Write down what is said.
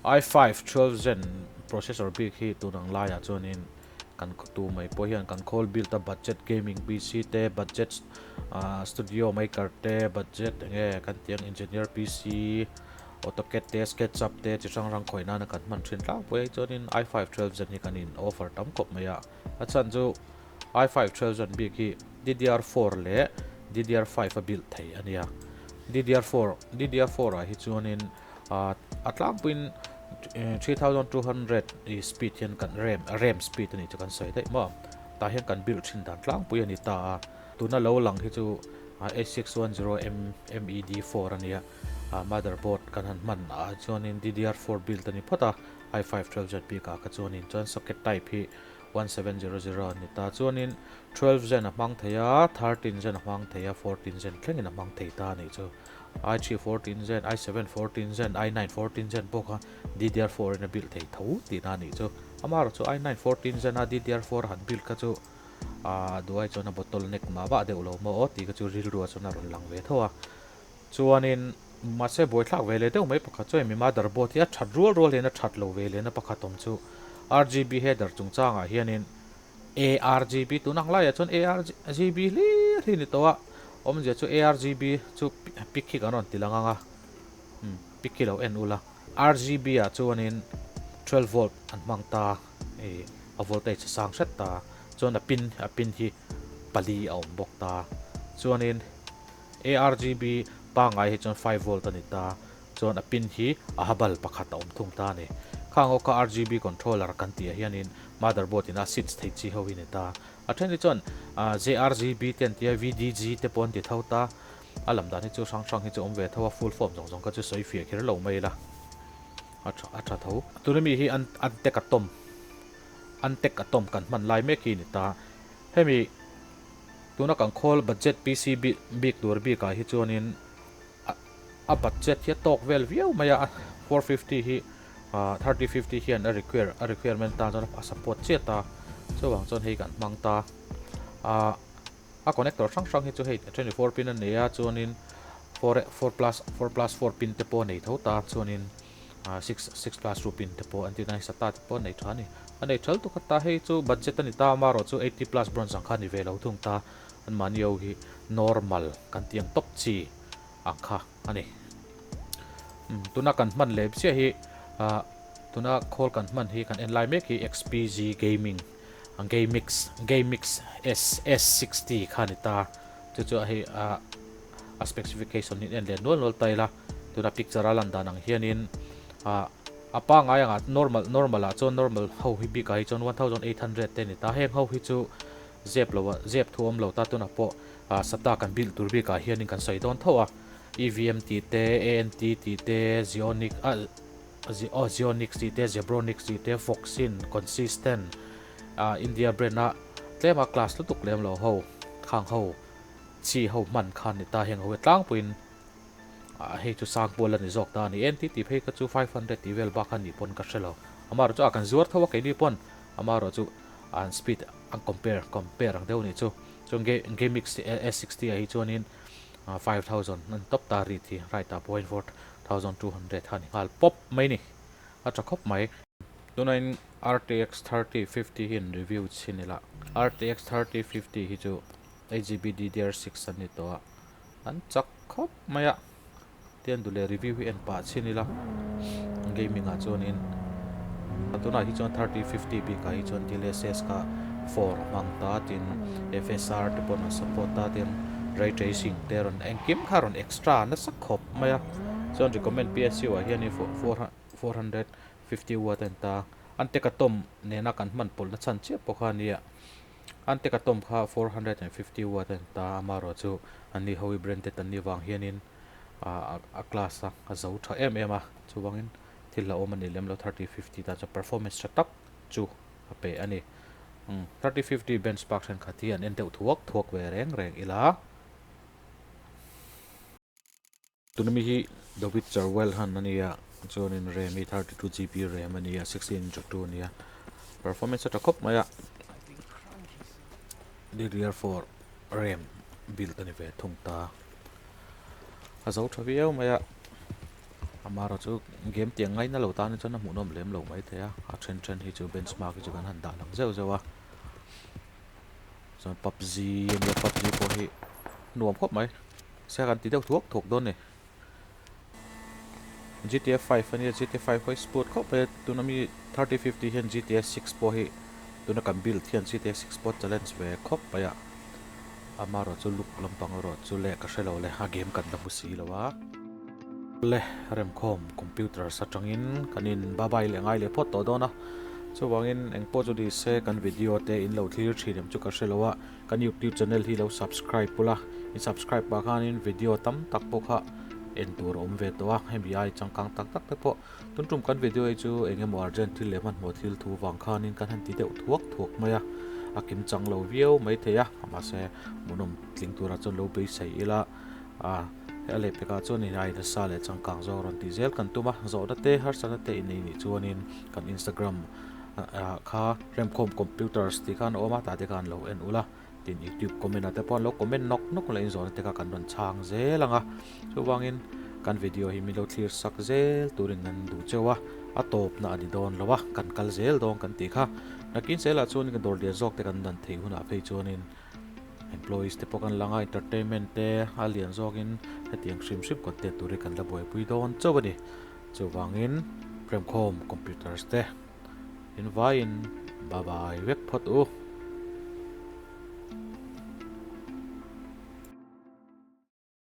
I5 12 gen processor bik hi tun ang laiah chuanin kan tu mai pawh hian kan khawl build a budget gaming PC te budget studio maker te budget enge kan tih ang engineer PC AutoCAD te SketchUp te chi hrang hrang khawih nana kan hman thin tlangpui a chuanin i5 12 gen hi kan in offer tam khawp mai a a chhan chu i5 12 gen bik hi DDR4 leh DDR5 a build thei a nia DDR4 DDR4 ah hi chuanin a tlangpuiin 3200 i speed hian kan ram ram speed a nih chu kan sawi daih maw tah hian kan build thin dan tlangpui a ni ta a tuna lo lang hi chu H610 MED4 a nia motherboard kan han hman ah chuanin DDR4 build a ni phawt a i5 12 gen bikah kha chuanin chuan socket type hi 1700 a ni ta chuanin 12 gen a hmang thei a 13 gen a hmang thei a 14 gen thlengin a hmang thei ta a nih chu. I3 14 gen, i7 14 gen, i9 14 gen pawh kha DDR4 in a build thei tho tihna a nih chu. Amaherawh chu i9 14 gen a DDR4 a han build kha chu a duai chuan a bottle neck mah mah deuh lo maw aw tih kha chu rilru ah chuan a rawn lang ve tho a. Chuanin mahse buaithlak ve leh deuh mai pakhat chu hemi motherboard hi a that rual rual hian a that lo ve lehna pakhat awm chu RGB header chungchangah hianin ARGB tun ang laiah chuan ARGB hlir hi a ni tawh a, awmzia chu ARGB chu pic hi kan rawn ti lang ang a, umm pic hi lo en ula. RGB ah chuanin 12 volt an hmang ta ih a voltage a sang hret ta, chuan a pin a pin hi pali a awm bawk ta, chuanin ARGB pangngai hi chuan 5 volt a ni ta, chuan a pin hi a habal pakhat a awm thung ta a ni. Khang ho kha RGB controller kan tih ah hianin motherboard in a switch thei chi ho hi a ni ta. A then hi chuan JRGB te an ti a, VDG te pawh an ti tho ta. A lam dan hi chu hrang hrang hi chu awm ve tho a, full form zawng zawng kha chu sawi fiah kher lo mai ila a tha a tha tho. Tuna mi hi an Antec Atom Antec Atom kan hman lai mek hi a ni ta. Hemi tuna kan khawl budget PC bik tur bikah hi chuanin A budget hi a tawk vel viau mai a, 450 hi 3050 hian a require a requirement tan chuan a support chiah ta, chuvang chuan hei kan hmang ta. A connector hrang hrang hi chu hei 24 pin a nei a, chuanin 4 plus 4 plus 4 pin te pawh a nei tho ta, chuanin 6 6 plus 2 pin te pawh an ti nai SATA te pawh a nei tha a ni. A nei thal tuk a ta, hei chu budget a ni ta, amaherawh chu 80 plus bronze ang kha a ni ve lo thung ta, anmahni ho hi normal kan tih ang tawp chi. ang kha a ni. Tuna kan hman leh chiah hi tuna khawl kan hman hi kan en lai mek hi XPG Gaming Gamix Gamix S S60 kha a ni ta. Chu chu hei a specification hi en leh nual nual ta ila tuna picture a lan dan ang hianin a pangngai angah normal normal ah chuan normal ho hi bikah hi chuan 1800 te a ni ta. Heng ho hi chu zep lo zep thu awm lo ta tunah pawh SATA kan build tur bikah hianin kan sawi dawn tho a, EVM tih te, ANT tih te, Zeonic ah oh Zeonics tih te, Zebronics tih te, Foxin, Consistent ah India brand a tlema class lutuk lem lo ho khang ho chi ho hman khan ni ta heng ho hi tlangpuiin ah hei chu sang pawl a ni zawk ta a ni. ANT tih phei kha chu 500 tih vel bak a nih pawn ka hre lo. Amaherawhchu a kan zuar tho a keini pawn amaherawhchu an speed an compare compare ang deuh a nih chu. Chuan Gamix S60 ah hi chuanin 5000 an tawp ta rit hi right ah pawhin 4200 kha a ni nghal pawp mai ni a tha khawp mai. Tunain RTX 3050 hi an review chhin ila RTX 3050 hi chu 8GB DDR6 an ni tawh a an chak khawp mai a tian duh leh review hi en pah chhin ila gaming ah chuanin tunah hi chuan 3050 bikah hi chuan DLSS kha 4 a hmang ta tin FSR te pawh an support ta tin ray tracing te rawn engkim kha rawn extra nasa khawp mai a chuan recommend PSU ah hianin 450 watt a ni ta Antec Atom nena kan hman pawlhna chhan chiah pawh kha a nia. Antec Atom kha 450 watt a ni ta, amaherawh chu an ni ho hi branded an nih vang hianin a class a a zo tha em em a, chuvangin thil hlauhawm a ni lem lo 3050 tan chuan performance tha tak chu a pe a ni. 3050 benchmark thenkhat hi an en deuh thuak thuak ve reng reng ila. Tuna mi hi The Witcher Wild Hunt a nia, chuanin RAM hi 32 GB RAM a nia, 16 into 2 a nia. Performance a tha khawp mai a. DDR4 RAM build a ni ve thung ta. A zo tha viau mai a. Amaherawh chu game tiang ngaina lo tan hi chuan a hmuhnawm lem lo mai thei a, a then then hi chu benchmark hi chu kan han dah lang zeuh zeuh a. Chuan PUBG ania PUBG pawh hi nuam khawp mai. Sia kan ti deuh thuak thuak dawn a ni. GTA 5 ania GTA 5 pawh hi smooth khawp mai a tuna mi 3050 hian GTA 6 pawh hi tuna kan build hian GTA 6 pawh challenge ve khawp mai a amaherawh chu look lampang erawh chu leh ka hrelo le a game kan la hmu si lo a le remkhawm computers atangin kan in bye bye leh ngai leh phawt tawh dawn a chuvangin engpawh chu ni se kan video te in lo thlir thin em chu ka hrelo a. Kan youtube channel hi lo subscribe ula, in subscribe pah khanin video tam tak pawh kha en tur a awm ve tawh a, hemi ai changkang tak tak te pawh tun tum kan video hi chu eng emaw urgent thil leh hmanhmawh thil thu vang khanin kan han ti deuh thuak thuak mai a, a kim chang lo viau mai thei a, mahse hmuhnawm tling turah chuan lo beisei ila a a lehpekah chuan in ai nasa leh changkang zawk rawn tih zel kan tum a, zawhna te harsatna te in nei nih chuanin kan instagram ah kha remkhawm computers tih khan a awm a tah te khan lo en ula tin youtube comment ah te pawh an lo comment nawk nawk leh in zawhna te kha kan rawn chhang zel ang a chuvangin kan video hi min lo thlir sak zel turin an duh cheu a a tawpna a ni dawn lo a kan kal zel dawn kan tih kha nakin zelah chuan ka dawr lian zawk te kan dan theih hunah phei chuanin employees te pawh kan lang a entertainment te a lian zawkin hetiang hrim hrim content tur hi kan la buaipui dawn chauh a ni chuvangin remkhawm computers te. In vaiin bye bye vek phawt u.